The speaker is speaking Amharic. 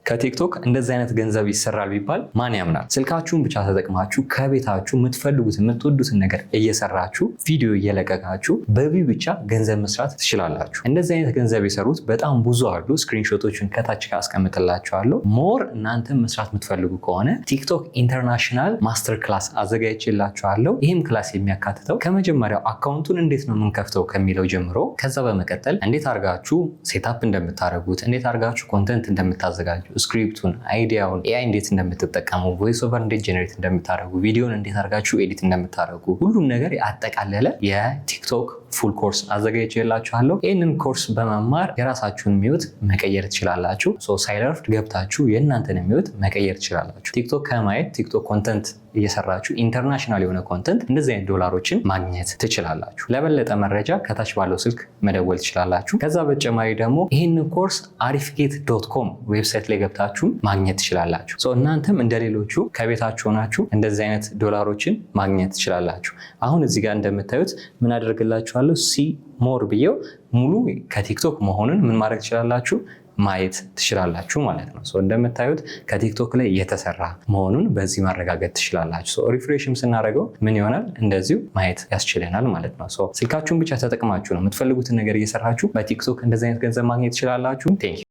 ከቲክቶክ እንደዚህ አይነት ገንዘብ ይሰራል ቢባል ማን ያምናል? ስልካችሁን ብቻ ተጠቅማችሁ ከቤታችሁ የምትፈልጉት የምትወዱትን ነገር እየሰራችሁ፣ ቪዲዮ እየለቀቃችሁ በ view ብቻ ገንዘብ መስራት ትችላላችሁ። እንደዚህ አይነት ገንዘብ የሰሩት በጣም ብዙ አሉ። Screenshot ኦችን ከታች አስቀምጥላችኋለሁ። More እናንተም መስራት የምትፈልጉ ከሆነ ቲክቶክ international master class አዘጋጅቼላችኋለሁ። ይህም class የሚያካትተው ከመጀመሪያው account ኡን እንዴት ነው የምንከፍተው ከሚለው ጀምሮ፣ ከዛ በመቀጠል እንዴት አድርጋችሁ setup እንደምታደርጉት፣ እንዴት አድርጋችሁ content እንደምታዘጋጁ፣ script ኡን፣ idea ውን፣ AI እንዴት እንደምትጠቀሙ፣ voice over እንዴት generate እንደምታደርጉ፣ ቪዲዮን እንዴት አድርጋችሁ edit እንደምታደርጉ ሁሉም ነገር ያጠቃለለ የቲክቶክ full course አዘጋጅቼላችኋለሁ። ይህንን ኮርስ በመማር የራሳችሁን ህይወት መቀየር ትችላላችሁ። ሳይረፍድ ገብታችሁ የእናንተን ህይወት መቀየር ትችላላችሁ። ቲክቶክ ከማየት ቲክቶክ content እየሰራችሁ፣ international የሆነ content፣ እንደዚህ አይነት ዶላሮችን ማግኘት ትችላላችሁ። ለበለጠ መረጃ ከታች ባለው ስልክ መደወል ትችላላችሁ። ከዛ በተጨማሪ ደግሞ ይህንን ኮርስ አሪፍጌት.com website ላይ ገብታችሁ ማግኘት ትችላላችሁ። እናንተም እንደሌሎቹ ከቤታችሁ ሆናችሁ እንደዚህ አይነት ዶላሮችን ማግኘት ትችላላችሁ። አሁን እዚህ ጋር እንደምታዩት ምን አደርግላችኋለሁ? See more ብዬው ሙሉ ከቲክቶክ መሆኑን ምን ማድረግ ትችላላችሁ? ማየት ትችላላችሁ ማለት ነው። እንደምታዩት ከቲክቶክ ላይ የተሰራ መሆኑን በዚህ ማረጋገጥ ትችላላችሁ። Refresh ም ስናደርገው ምን ይሆናል? እንደዚሁ ማየት ያስችለናል ማለት ነው። ስልካችሁን ብቻ ተጠቅማችሁ ነው የምትፈልጉትን ነገር እየሰራችሁ በቲክቶክ እንደዚህ አይነት ገንዘብ ማግኘት ትችላላችሁ። Thank you.